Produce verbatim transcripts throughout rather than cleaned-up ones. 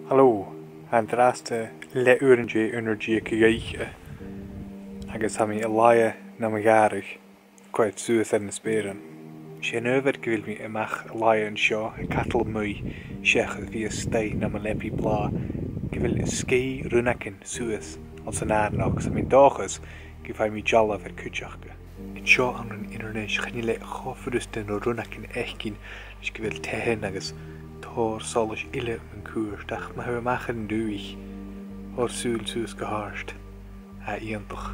Halò, tha an-dràsta leth-uair an dèidh aon uair deug a dh'oidhche, agus tha mi a' laighe nam ghàrradh, a' coimhead suas air na speuran. 'S e an adhbhar gu bheil mi a-mach a' laighe an seo, a' cadal a-muigh, seach a bhith a-staigh nam leabaidh blàth, gu bheil sgèith rionnagan suas anns an àrd-nochd, 's tha mi an dòchas gum faigh mi dealbh air cuideachd. An seo ann an Inbhir Nis, chan eil e cho furasta na rionnagan fhaicinn, leis gu bheil taighean agus tòrr solais eile mun cuairt, ach ma tha thu a-mach air an dùthaich, thoir sùil suas gu h-àrd. Tha e iongantach.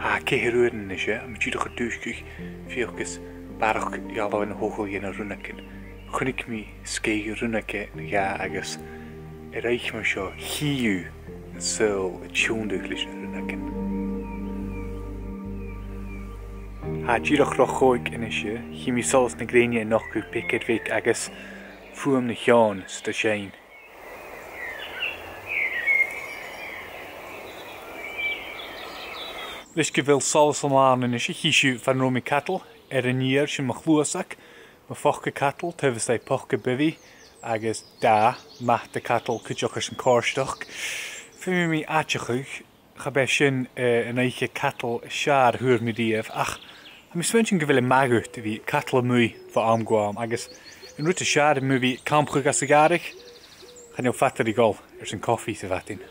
Tha ceithir uairean a-nise, tha mi dìreach air dùsgadh, feuch gus barrachd dhealbhan a thogail dhe na rionnagan. Chunnaic mi sgèith rionnag no dhà agus air oidhche mar seo, chì thu an saoghal a' tionndadh leis na rionnagan. Tha e dìreach ro chòig a-nise, chì mi solas na grèine a' nochdadh beag air bheag agus fuaim na h-eòin a' seinn. Leis gu bheil solas an làrain a-nise, chì sibh far an robh mi a' cadal air an fheur, sin mo chluasag, mo phoca-cadail, taobh a-staigh poca-bivvy, agus dà mhata-cadail cuideachd airson comhartachd. Feumaidh mi aideachadh, cha b' e sin, eh, an oidhche cadail as fheàrr a fhuair mi riamh, ach tha mi a' smaointinn gu bheil e math dhut a bhith a' cadal a-muigh bho àm gu àm, agus an rud as fheàrr mu bhith a' campadh anns a' ghàrradh, chan eil fada ri dhol airson cofaidh sa mhadainn.